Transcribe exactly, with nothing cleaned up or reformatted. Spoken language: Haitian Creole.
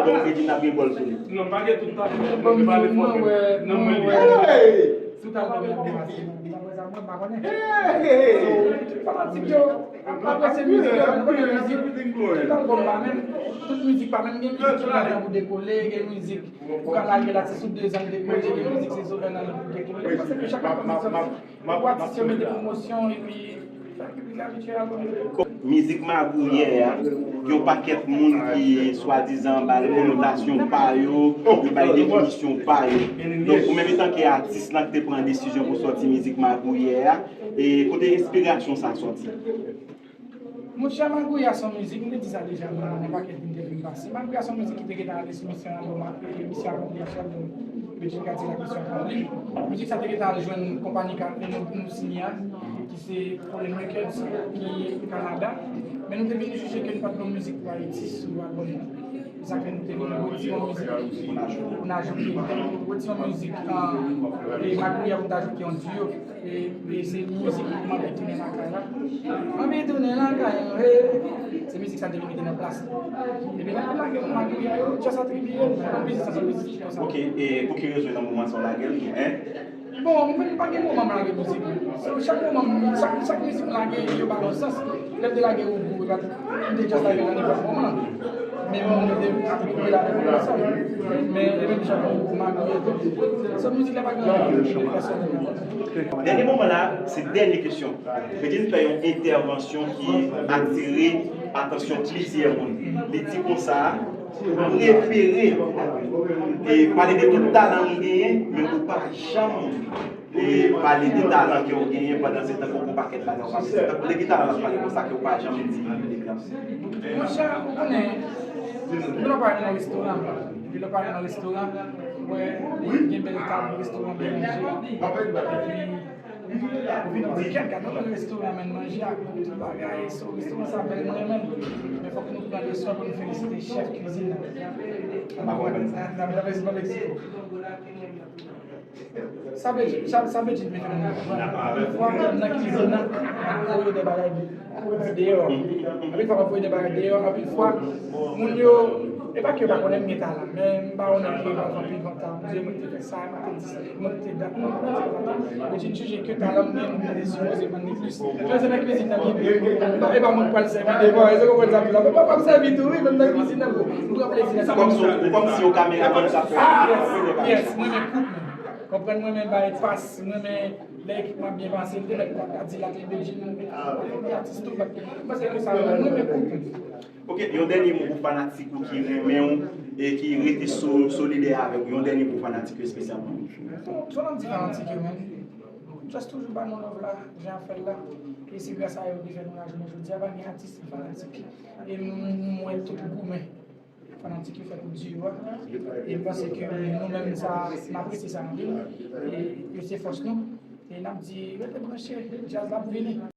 Bon, Bedjine ap gen gòl sou li. Non, pa gen tout talè. Bon, mwen, mwen, mwen, mwen, tout album nan pase. Mwen, mwen, mwen, pa konnen. So, fanatik yo, apresye mizik yo, nou konnen mizik. Tout album pa menm, tout mizik pa menm, gen mizik ki pran tan pou dekole, gen mizik ou ka lage l sou de zan dekole, gen mizik se sou en an pou dekole. Mwen panse ke chak album ki sòti, pou atis yo mete pwomosyon epi fè piblik la abitye al. Mizik magouyè a, yon pakèt moun ki swadizan ba l konotasyon pa yo, yo bay definisyon pa yo. Donk, ou menm antanke atis lan ki te pran desizyon pou sòti mizik magouyè a, e kote enspirasyon sa sòti? Monchè, Magouya se yon mizik, m te di sa deja nan, nan pakèt entèvyou m pase. Magouya se yon mizik ki te gentan ale sou misyon albòm, misyon albòm Rachel, Bedjine Cadillac, misyon albòm li. Mizik sa te gentan al jwenn konpayi ka, nou, nou siyen an, ki se Fallen Records, ki Kanada. Men nou te vin jije ke nou pa t gen mizik pou Ayiti sou albòm nan. Sa fè nou te vin retire yon mizik pou n ajoute. Pou n ajoute. Retire yon mizik, e Magouya pou n t ajoute yon duo. E, e se mizik pou m anvi tounen lakay la. M anvi tounen lakay, e, se mizik sa te vin mete nan plas. Epi lè m lage yon Magouya yo, just atribiye l, yon mizik sa, se mizik konsa. Ok, e pou ki rezon nan moman sa w lage l, hein? Bon, mwen menm pa gen moman m lage mizik. So, chak moman, chak, chak mizik m lage, yo ba l yon sans. Lè m te lage Oubou, e pa t, m te just lage l nan nenpòt moman. Men mwen, mwen te atribiye l avèk yon pèsòn. Men, e menm jan pou Oubou, Magouya tou. So, mizik la pa gen anyen pèsonèl. Dènye moman la, se dènye kesyon. Bedjine fè yon entèvansyon ki atire atansyon plizyè moun. Li di konsa, ou prefere, e, pale de tout talan ou genyen, men ou pa janm, e, pale de talan ke ou genyen pandan se tan ke ou gon pakèt bagay ou pa fè. Se tankou de ki talan l ap pale konsa ke ou pa janm di li nan piblik la? Monchè, ou konnen, depi lè w pale nan restoran, depi lè w pale nan restoran, ou wè, gen bèl tab, restoran byen ranje. Epi, ou vin, ou di, "Kèt, gad yon bèl restoran, men manje ak tout bagay, so, restoran sa bèl, mwen renmen l." Men fòk nou pran le swen pou nou felisite chèf kuizin nan. N ap, n ap, n ap, n ap, Sa Bedjine, sa, sa Bedjine mete nan mwen. Anpil fwa, m nan kuizin nan, m ap voye de bagay deyò. Anpil fwa, m ap voye de bagay deyò. Anpil fwa, moun yo, e pa ke yo pa konnen m gen talan, men m pa konnen ke yo pa anpil vantan. M di yo, mwen te fè sa, mwen te di sa, mwen te dat, mwen te di sa. Bedjine jije ke talan m gen, mwen te sipoze vann li plis. Lè se nan kuizin nan, m e pa mwen k pral sèvi devan, èske w konprann sa m di la? Men papa m sèvi tou, wi, menm nan kuizin nan, bro. M pran plezi nan sa. Kòmsi, kòmsi yon kameramann k ap fè. Ah, yes, yes, mwen men koup. Konprann mwen, men bay pas, mwen men lè ekipman byen panse, m te mèt pran Cadillac, Lamborghini, mwen mèt pran atis tou, mwen mèt pran, paske ke sa, mwen men koup. Ok, yon dènye mo pou fanatik ou ki renmen w e ki rete so-, solidè avèk ou, yon dènye mo pou fanatik yo espesyalman. Bon, sa m ap di fanatik yo, men, just toujou ba nou love la, jan ap fè l la, e se gras a yo ki fè nou la jounen jodi a, pa gen atis san fanatik. E m, m wè tout goumen fanatik yo fè pou duo a. E m panse ke nou menm sa, n apresye sa anpil. E yo se fòs nou. E n ap di, rete branche, djaz la ap vini.